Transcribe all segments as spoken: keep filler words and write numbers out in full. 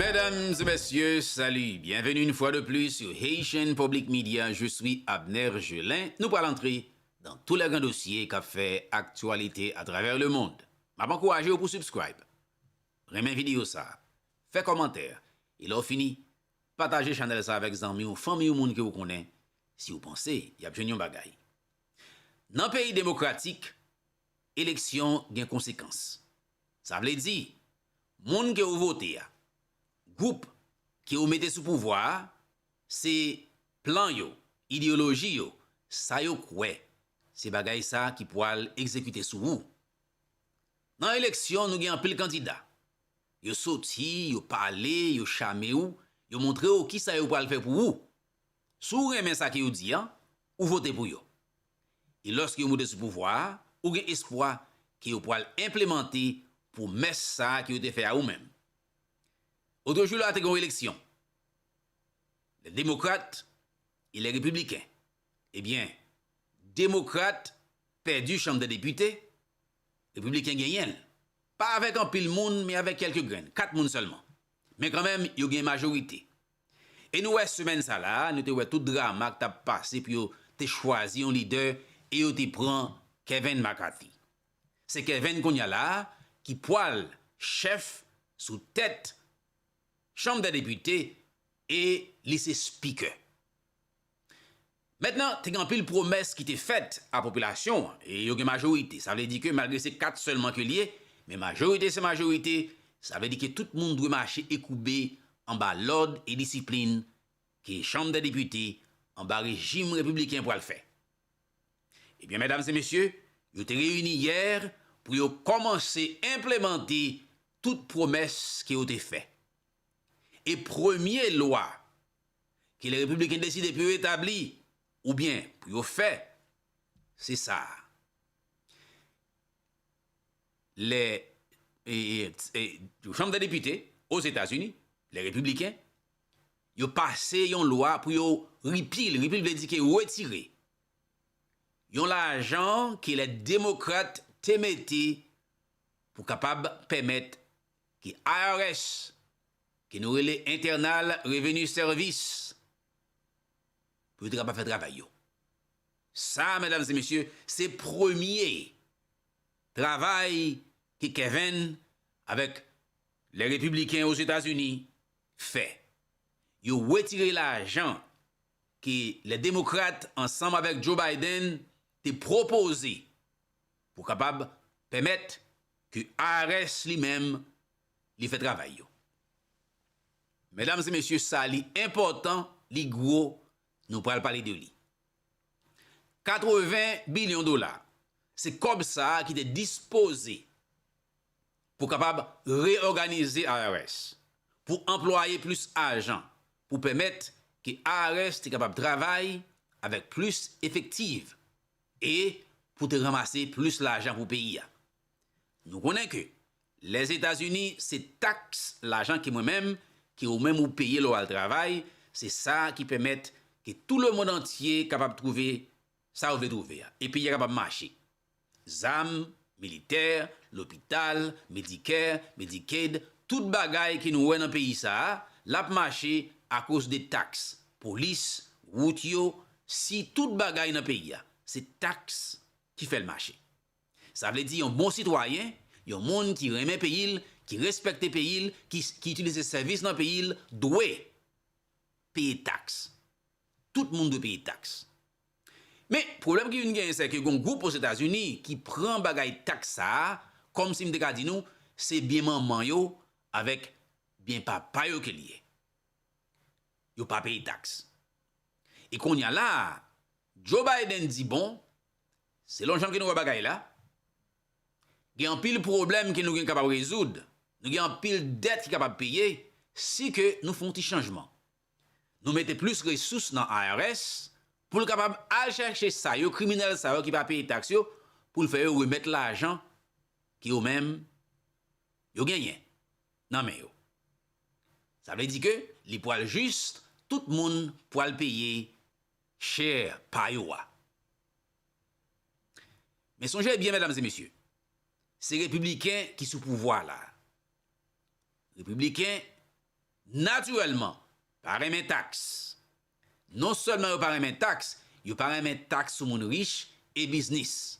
Mesdames et messieurs, salut. Bienvenue une fois de plus sur Haitian Public Media. Je suis Abner Gelin. Nou pral antre dans tous les grands dossiers k ap fè aktyalite atravè lemonn. M ap ankouraje w pou subscribe, renmen videyo sa, fè kòmantè, e lè w fini, pataje chanèl sa avèk zanmi w, fanmi w, moun ke w konnen, si w panse y ap jwenn yon bagay. Nan peyi demokratik, eleksyon gen konsekans. Sa vle di, moun ke w vote a, gwoup ke w mete sou pouvwa a, se plan yo, ideyoloji yo, sa yo kwè, se bagay sa ki pwal egzekite sou ou. Nan eleksyon, nou gen anpil kandida. Yo soti, yo pale, yo chame w, yo montre w kisa yo pral fè pou ou. Si w renmen sa ke yo di an, ou vote pou yo. E lòske yo moute sou pouvwa a, ou gen espwa ke yo pral enplemante pwomès sa a ke yo te fè a ou menm. Otrejou la te gen yon eleksyon. Les démocrates et les républicains. Ebyen, demokrat pèdi Chanm dè Depite, repibliken genyen l. Pa avèk anpil moun, men avèk kèlke grenn, kat moun sèlman. Men kanmenm, yo gen majorite. E nou wè semèn sa la, nou te wè tout drama k t ap pase pou yo te chwazi yon lidè e yo te pran Kevin McCarthy. Se Kevin kounye a la ki pwal chèf sou tèt Chanm dè Depite e li se spikè. Mentnan, te gen anpil pwomès ki te fèt a popilasyon an, e yo gen majorite. Sa vle di ke malgre se kat sèlman ke l ye, men majorite se majorite, sa vle di ke tout moun dwe mache ekoube anba lòd e disiplin ke Chanm dè Depite anba rejim repibliken pral fè. Ebyen, medam e mesye, yo te reyini yè pou yo kòmanse enplemante tout pwomès ke yo te fè. E premye lwa ke le repibliken deside pou yo etabli, oubyen pou yo fè, se sa a. Le, e, e, e, Chanm dè Depite Ozetazini, le repibliken, yo pase yon lwa pou yo repeal. Repeal vle di ke retire yon lajan ke le demokrat te mete pou kapab pèmèt ke I R S, ke nou rele Internal Revenue Service, pou yo te kapab fè travay yo. Sa, medam e mesye, se premye travay ke Kevin avèk le repibliken Ozetazini fè. Yo retire lajan ke le demokrat ansanm avèk Joe Biden te pwopoze pou kapab pèmèt ke I R S li menm li fè travay yo. Medam e mesye, sa li enpòtan, li gwo, nou pral pale de li. Katreven bilyon dola, se kòb sa a ki te dispoze pou kapab reyòganize I R S, pou anplwaye plis ajan, pou pèmèt ke I R S te kapab travay avèk plis efektiv e pou te ranmase plis lajan pou peyi a. Nou konnen ke Lèzetazini se taks lajan ke mwen menm, ke ou menm ou peye lè w al travay, se sa ki pèmèt ke tou lemonn antye kapab twouve sa yo vle twouve a, e peyi a kapab mache. Zam, militè, lopital, Medicare, Medicaid, tout bagay ke nou wè nan peyi sa a, l ap mache akoz de taks. Polis, wout yo, si tout bagay nan peyi a, se taks ki fè l mache. Sa vle di yon bon sitwayen, yon moun ki renmen peyi l, ki respekte peyi l, ki, ki itilize sèvis nan peyi l, dwe peye taks. Tout moun dwe peye taks. Men, pwoblèm ki vin genyen, se ke gen yon gwoup Ozetazini ki pran bagay taks sa a, kòmsi m te ka di nou, se byen manman yo avèk byen papa yo ke l ye. Yo pa peye taks. E kounye a la a, Joe Biden di, bon, selon jan ke nou wè bagay la, gen anpil pwoblèm ke nou gen kapab rezoud, nou gen anpil dèt ki kapab peye, si ke nou fè yon ti chanjman. Nou mete plis resous nan I R S pou l kapab al chèche sa yo, kriminèl sa yo ki pa peye taks yo, pou l fè yo remèt lajan ke yo menm yo genyen nan men yo. Sa vle di ke li pwal jis, tout moun pwal peye chè pa yo a. Men sonje byen, medam e mesye, se repibliken ki sou pouvwa la. Repibliken natirèlman, pa renmen taks. Non sèlman yo pa renmen taks, yo pa renmen taks sou moun rich e biznis.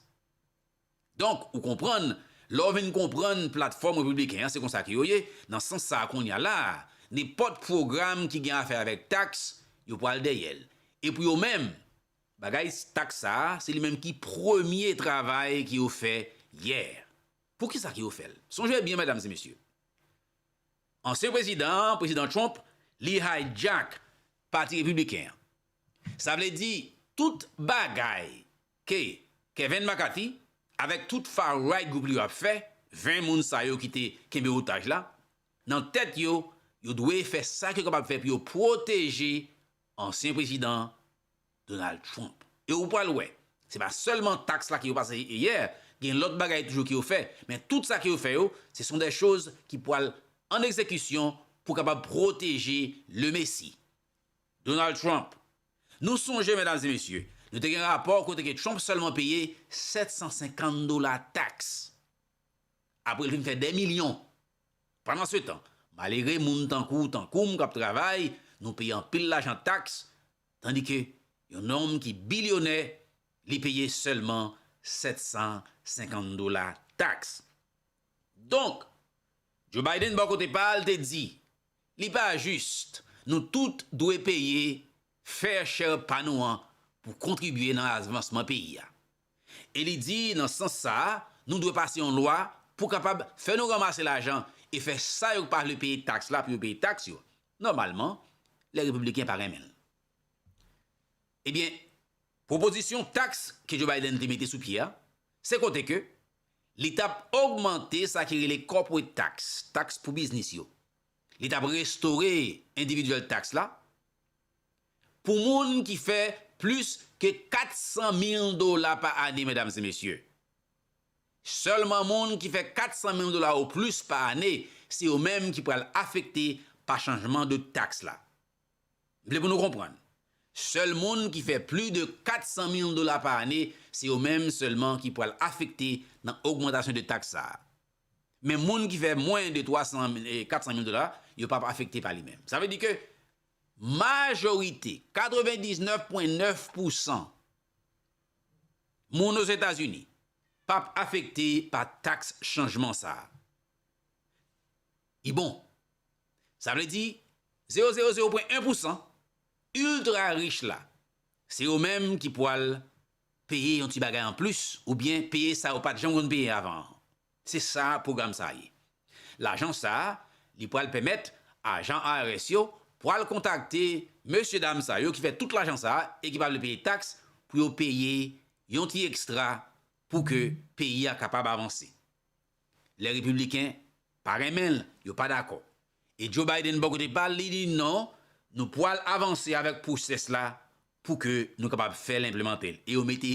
Donk, ou konprann, lè w vin konprann platfòm repibliken an, se konsa ke yo ye, nan sans sa a kounye a la a, nenpòt pwogram ki gen afè avèk taks, yo pral dèyè l. E pou yo menm, bagay taks sa a, se li menm ki premye travay ke yo fè yè. Poukisa ke yo fè l? Sonje byen, medam e mesye. Ansyen prezidan, Prezidan Trump, li hijack Pati Repibliken an. Sa vle di, tout bagay ke Kevin McCarthy avèk tout far right group li yo ap fè, ven moun sa yo ki te kenbe otaj la, nan tèt yo, yo dwe fè sa ke yo kapab fè pou yo pwoteje ansyen prezidan Donald Trump. E ou pral wè, se pa sèlman taks la ke yo pase yè, gen lòt bagay toujou ke yo fè, men tout sa ke yo fè yo, ce sont des choses ki pral an egzekisyon pou kapab pwoteje le Messi, Donald Trump. Nou sonje, medam e mesye, nou te gen rapò kote ke Trump sèlman peye sèt san senkant dola taks. Apre l fin fè dè milyon. Pandan se tan, malere moun tankou w, tankou m k ap travay, nou peye anpil lajan taks, tandike yon nonm ki bilyonè, li peye sèlman sèt san senkant dola taks. Donk, Joe Biden bò kote pa l te di, li pa jis, nou tout dwe peye fair share pa nou an pou kontribye nan avansman peyi a. E li di, nan sans sa a, nou dwe pase yon lwa pou kapab fè nou ranmase lajan e fè sa yo pa vle peye taks la pou yo peye taks yo. Nòmalman, lè repibliken pa renmen l. Ebyen, pwopozisyon taks ke Joe Biden te mete sou pye a, se kote ke li t ap ogmante sa ki rele corporate tax, taks pou biznis yo. Li t ap restore individual tax la pou moun ki fè plis ke kat san mil dola pa ane, medam e mesye. Sèlman moun ki fè kat san mil dola ou plis pa ane, se yo menm ki pral afekte pa chanjman de taks la. M vle pou nou konprann. Sèl moun ki fè plis de kat san mil dola pa ane, se yo menm sèlman ki pral afekte nan ogmantasyon de taks sa a. Men moun ki fè mwen de twa san, eh, kat san mil dola, yo p ap afekte pa li menm. Sa vle di ke majorite, katrevendiznèf pwen nèf pousan moun Ozetazini p ap afekte pa taks chanjman sa a. I bon. Sa vle di, zewo zewo zewo pwen en pousan iltra rich la, se yo menm ki pwal peye yon ti bagay anplis oubyen peye sa yo pa t janm konn peye avan an. Se sa pwogram sa a ye. Lajan sa a, li pral pèmèt ajan I R S yo pral kontakte mesye dam sa yo ki fè tout lajan sa a e ki pa vle peye taks pou yo peye yon ti ekstra pou ke peyi a kapab avanse. Lè repibliken pa renmen l, yo pa dakò. E Joe Biden bò kote pa l, li di non, nou pwal avanse avèk pwosès la pou ke nou kapab fè l enplimante l. E yo mete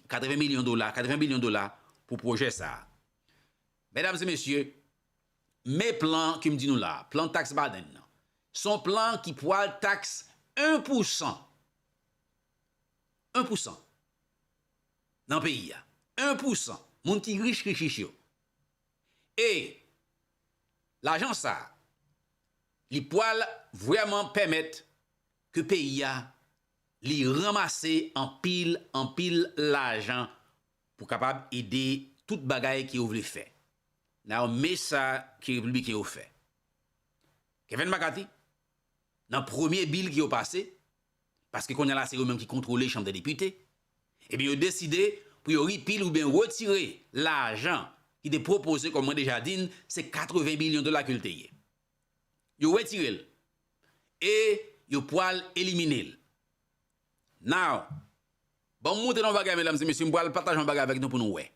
katreven milyon dola, katreven bilyon dola pou pwojè sa a. Medam e mesye, men plan ke m di nou la, plan taks Biden nan, se yon plan ki pwal taks en pousan. En pousan. Nan peyi a. En pousan. Moun ki rich, rich, rich yo. E lajan sa a, li pwal vrèman pèmèt ke peyi a, li ranmase anpil, anpil lajan pou kapab ede tout bagay ke yo vle fè. Nan men sa ke repibliken yo fè. Kevin McCarthy, nan premye bil ke yo pase, paske kounye a la se yo menm ki kontwole Chanm dè Depite, ebyen yo deside pou yo ripil oubyen retire lajan ki te pwopoze, kòm mwen deja di n, se katreven bilyon dola ke l te ye. Yo retire l. E yo pwal elimine l. Now, ban m montre nou yon bagay, medam e mesye, m pwal pataje yon bagay avèk nou pou nou wè.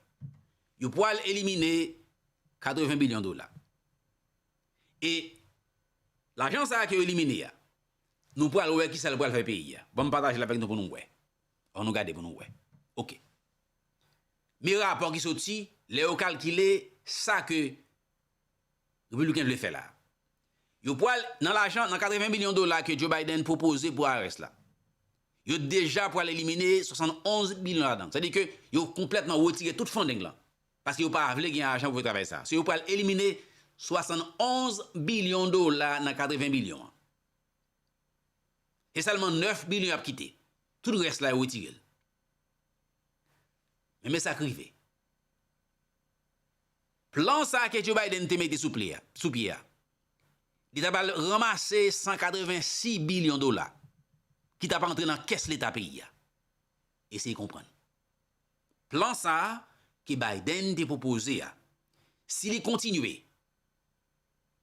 Yo pwal elimine katreven bilyon dola. E lajan sa a ke yo elimine a, nou pral wè kisa l pral fè peyi a. Ban m pataje l avèk nou pou nou wè. An nou gade pou nou wè. Oke. Men rapò ki soti, lè yo kalkile sa ke repibliken vle fè la. Yo pral, nan lajan, nan katreven bilyon dola ke Joe Biden pwopoze pou I R S la, yo deja pral elimine swasannonz bilyon ladan. Sa vle di ke yo konplètman retire tout funding lan. Paske yo pa vle gen ajan pou fè travay sa. So, yo pral elimine swasannonz bilyon dola nan katreven bilyon an. Se sèlman nèf bilyon y ap kite. Tout rès la, yo retire l. Men, men sa k rive. Plan sa ke Joe Biden te mete sou pye a, sou pye a, li ta pral ranmase san katreven sis bilyon dola ki ta pral antre nan kès leta peyi a. Eseye konprann. Plan sa a ke Biden te pwopoze a, si li kontinye,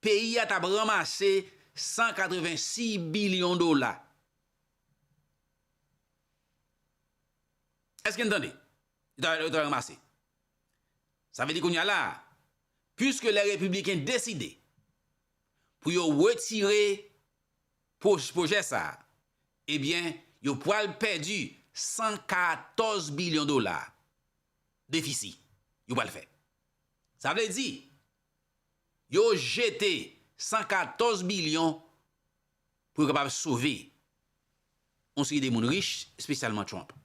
peyi a t ap ranmase san katreven sis bilyon dola. Èske n tande? Yo ta, yo ta ranmase. Sa vle di kounye a la, puiske lè repibliken deside pou yo retire pwoj-, pwojè sa a, ebyen, yo pral pèdi san katòz bilyon dola defisi yo pral fè. Sa vle di, yo jete san katòz bilyon pou yo kapab sove yon seri de moun rich, espesyalman Trump.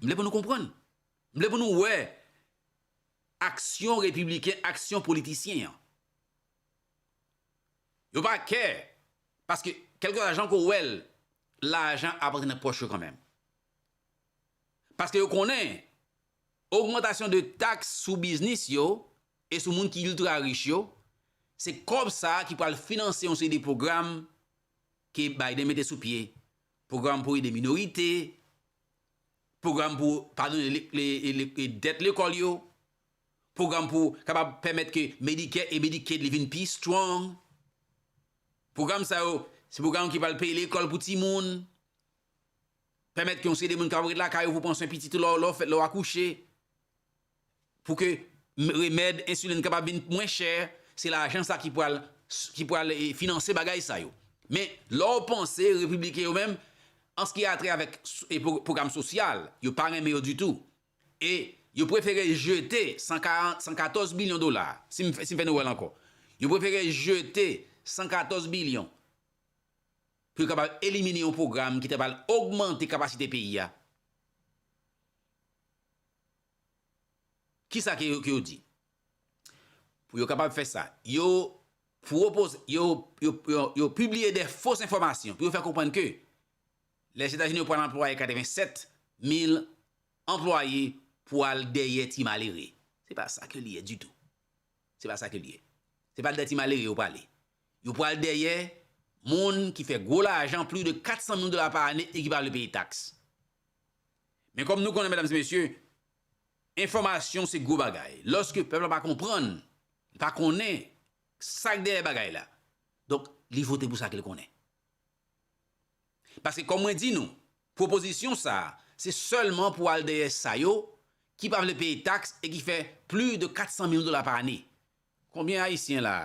M vle pou nou konprann. M vle pou nou wè aksyon repibliken, aksyon politisyen an. Yo pa kè, paske kèlkeswa jan ke w wè l, lajan ap antre nan pòch yo kanmenm. Paske yo konnen ogmantasyon de taks sou biznis yo e sou moun ki iltra rich yo, se kòb sa a ki pral finanse yon seri de pwogram ke Biden mete sou pye, pwogram pou ede minorite, pwogram pou padone le, le, le, le, dèt lekòl yo, pwogram pou kapab pèmèt ke Medicare e Medicaid li vin pi strong. Pwogram sa yo, se pwogram ki pral peye lekòl pou timoun, pèmèt ke yon seri de moun kapab ret lakay yo pou pran swen pitit ou lè w, lè w fè, lè w akouche, pou ke m-, remèd, ensilin kapab vin mwen chè, se lajan sa ki pral, ki pral, e, finanse bagay sa yo. Men, lè w panse repibliken yo menm, an se ki a trè avèk s-, e, pwo-, pwogram sosyal, yo pa renmen yo ditou. E yo prefere jete san karant, san katòz bilyon dola, si m fè, si m fè nou wè l ankò. Yo prefere jete san katòz bilyon pou yo kapab elimine yon pwogram ki ta pral ogmante kapasite peyi a. Kisa ke yo, ke yo di? Pou yo kapab fè sa, yo pwopoze, yo, yo, yo, yo pibliye de fos enfòmasyon pou yo fè konprann ke Lèzetazini yo pral anplwaye katreven sèt mil anplwaye pou al dèyè ti malere. Se pa sa ke li ye ditou. Se pa sa ke li ye. Se pa dèyè ti malere yo prale. Yo pral dèyè moun ki fè gwo lajan, plis de kat san mil dola pa ane, e ki pa vle peye taks. Men kòm nou konnen, medam e mesye, enfòmasyon se gwo bagay. Lòske pèp la pa konprann, li pa konnen sa k dèyè bagay la, donk, li vote pou sa ke l konnen. Paske, kòm mwen di nou, pwopozisyon sa a, se sèlman pou al dèyè sa yo ki pa vle peye taks e ki fè plis de kat san mil dola pa ane. Konbyen Ayisyen la?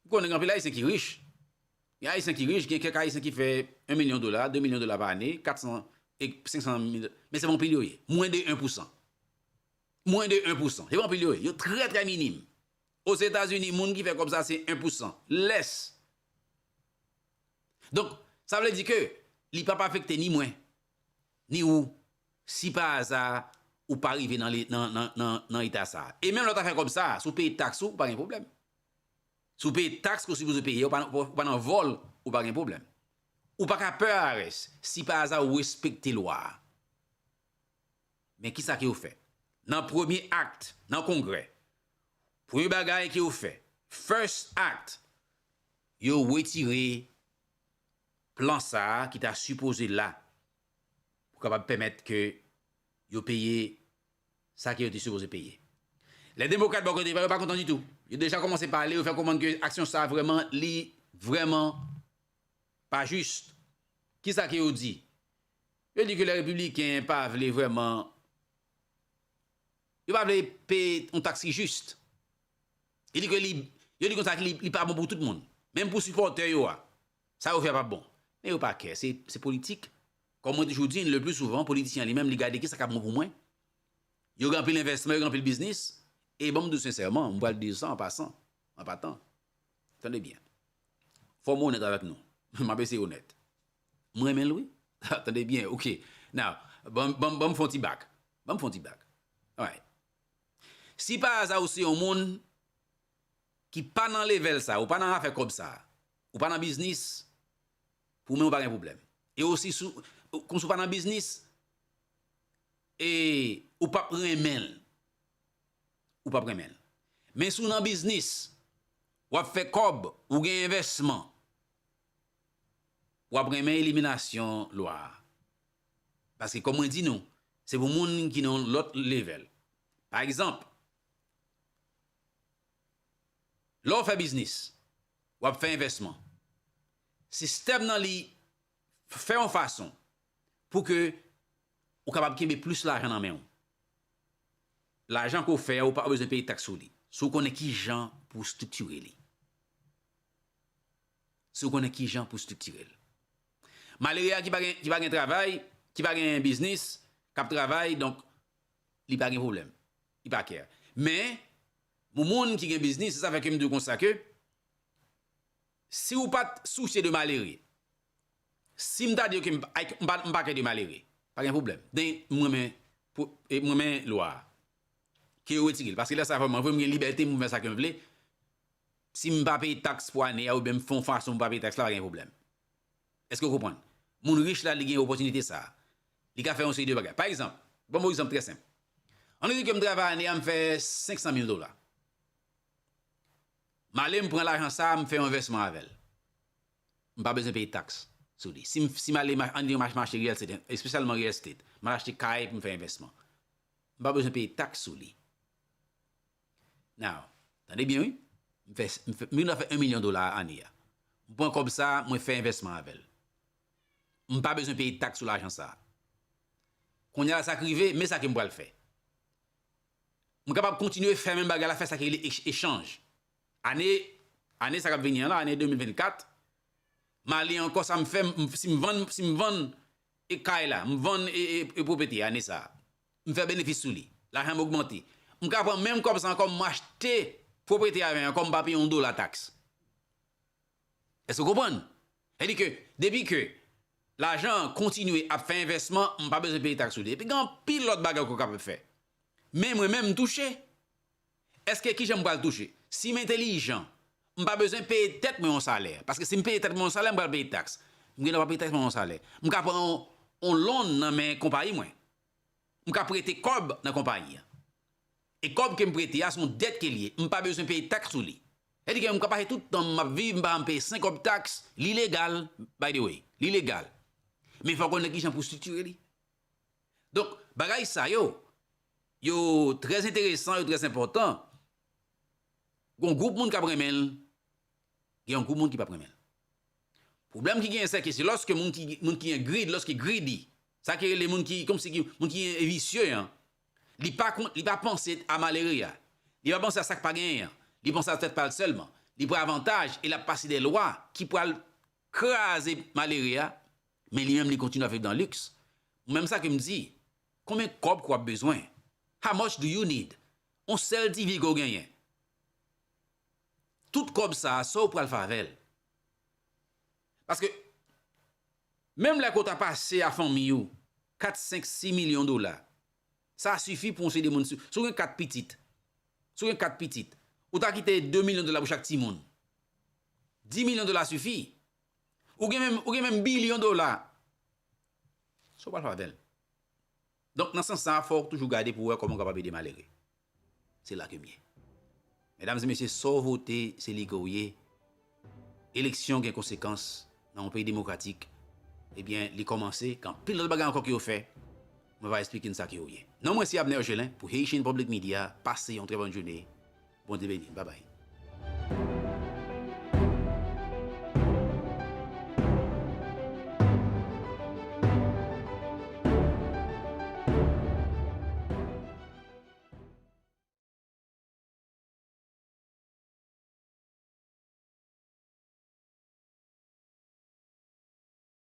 M konnen gen anpil Ayisyen ki rich. Gen Ayisyen ki rich, gen kèk Ayisyen ki fè yon milyon dola, de milyon dola pa ane, kat san e senk san mil, men se pa anpil yo ye. Mwens de en pou san. Mwens de en pou san. Se pa anpil yo ye. Yo trè, trè minim. Ozetazini, moun ki fè kòb sa, se en pou san. Lès. Donk, sa vle di ke li p ap afekte ni mwen, ni ou, si pa aza ou pa rive nan, nan, nan, nan, nan eta sa a. E menm lè w ta fè kòb sa a, si w peye taks ou, ou pa gen pwoblèm. Si w peye taks ke w sipoze peye, ou pa, ou pa nan vòl, ou pa gen pwoblèm. Ou pa ka pè IRS si pa aza ou respekte lwa a. Men kisa ke yo fè? Nan premye act nan Kongrè, premye bagay ke yo fè, first act, yo retire plan sa a ki ta sipoze la pou kapab pèmèt ke yo peye sa ke yo te sipoze peye. Lè demokrat bò kote pa yo pa kontan ditou. Yo deja kòmanse pale, yo fè konprann ke aksyon sa a vrèman, li vrèman pa jis. Kisa ke yo di? Yo di ke lè repibliken pa vle vrèman, yo pa vle peye yon taks ki jis. Yo di ke li, yo di konsa ke li, li pa bon pou tout moun. Menm pou sipòtè yo a, sa yo fè a p ap bon. Men yo pa kè, se, se politik. Kòm mwen toujou di, le pli souvan, politisyen an li menm, li gade kisa k ap bon pou mwen. Yo gen anpil envèsman, yo gen anpil biznis. E ban m di w sensèman, m pral di w sa an pasan, an patan. Tande byen. Fò m onèt avèk nou. M ap eseye onèt. M renmen l, wi. Tande byen, oke. Now, ban, ban, ban m fè yon ti bak. Ban m fè yon ti bak. Alright. Si pa aza ou se yon moun ki pa nan level sa, ou pa nan afè kòb sa, ou pa nan biznis, pou mwen ou pa gen pwoblèm. E osi, sou, kòm si ou pa nan biznis, e ou p ap renmen l. Ou p ap renmen l. Men si w nan biznis, w ap fè kòb, ou gen envèsman, w ap renmen eliminasyon lwa a. Paske, kòm mwen di nou, se pou moun ki nan yon lòt level. Pa egzanp, lè w fè biznis, w ap fè envèsman. Sistèm nan li fè yon fason pou ke ou kapab kenbe plis lajan nan men w. Lajan ke w fè a, ou pa bezwen peye taks sou li. Si w konnen ki jan pou w estriktire li. Si w konnen ki jan pou w estriktire l. Malere a ki pa gen, ki pa gen travay, ki pa gen biznis, k ap travay, donk, li pa gen pwoblèm. Li pa care. Men, pou moun ki gen biznis, se sa fè ke m di w konsa ke, si w pa t sousye de malere, si m ta di w ke m, m pa, m pa care de malere, pa gen pwoblèm. Den, m renmen, pou, e m renmen lwa a. Ke yo retire l. Paske lè sa a vrèman vre, m gen libète pou m fè sa ke m vle. Si m pa peye taks pou ane a, oubyen m fè yon fason pou m pa peye taks la, pa gen pwoblèm. Èske w konprann? Moun rich la, li gen opòtinite sa a. Li ka fè yon seri de bagay. Pa egzanp, ban m yon egzanp trè senp. Ann di ke m travay ane a, m fè senk san mil dola. M ale, m pran lajan sa a, m fè yon envèsman avè l. M pa bezwen peye taks sou li. Si m, si m ale ma-, ann di yon mach-, mache real estate, espesyalman real estate, m al achte kay pou m fè envèsman. M pa bezwen peye taks sou li. Now, tande byen wi. M fè, m fè, m vin fè yon milyon dola ane a. M pran kòb sa, mwen fè envèsman avè l. M pa bezwen peye taks sou lajan sa. Kounye a sa k rive, men sa ke m pral fè. M kapab kontinye fè menm bagay la, fè sa ki rele ech-, echanj. Ane, ane sa k ap vini an la, ane de mil vennkat, m ale ankò, sa m fè, m, si m vann, si m vann e kay la, m vann e, e, e pwopete ane sa a, m fè benefis sou li, lajan m ogmante. M ka pran menm kòb sa ankò, m achte pwopete avè l ankò, m pa peye yon dola taks. Èske w konprann? Sa di ke, depi ke lajan an kontinye ap fè envèsman, m pa bezwen peye taks sou li. Epi gen anpil lòt bagay ke w kapab fè. Men mwen menm, m touche. Èske kijan m pral touche? Si m entèlijan, m pa bezwen peye tèt mwen yon salè. Paske si m peye tèt mwen yon salè, m pral peye taks. M gen dwa pa peye tèt mwen yon salè. M ka pran yon, yon loan nan men konpayi mwen. M ka prete kòb nan konpayi an. E kòb ke m prete a, se yon dèt ke l ye. M pa bezwen peye taks sou li. Sa di ke m ka pase tout tan m ap viv, m pa janm peye senk kòb taks. Li legal, by the way. Li legal. Men fò w konnen kijan pou w estriktire li. Donk, bagay sa yo, yo trè enteresan, yo trè enpòtan. Gon gwoup moun k ap renmen l, gen yon gwoup moun ki p ap renmen l. Pwoblèm ki genyen, se ke se lòske moun ki, moun ki gen greed, lòske greedy, sa ki rele moun ki, kòmsi ki, moun ki visye an, li pa kon, li pa panse a malere a. Li pa panse a sa k pa genyen an. Li panse a tèt pa l sèlman. Li pran avantaj e l ap pase de lwa ki pral kraze malere a, men li menm li kontinye ap viv nan liks. Ou menm sa ke m di, konbyen kòb ke w ap bezwen? How much do you need? On sèl ti vi ke w genyen. Tout kòb sa a, sa w pral fè avè l? Paske, menm lè ke w ta pase a fanmi w kat, senk, sis milyon dola, sa sifi pou yon seri de moun. Si, si w gen kat pitit, si w gen kat pitit, ou ta kite de milyon dola pou chak timoun. Dis milyon dola sifi. Ou gen menm, ou gen menm bilyon dola. Sa w pral fè avè l? Donk, nan sans sa a, fò w toujou gade pou w wè kòman w kapab ede malere. Se la ke m ye. Medam e mesye, sa w vote, se li ke w ye. Eleksyon gen konsekans nan yon peyi demokratik. Ebyen, li kòmanse, gen anpil lòt bagay ankò ke yo fè. Mwen va eksplike n sa ke yo ye. Non mwen se Abner Gelin pou Haitian Public Media. Pase yon trè bòn jounen. Bondye beni n. Babay.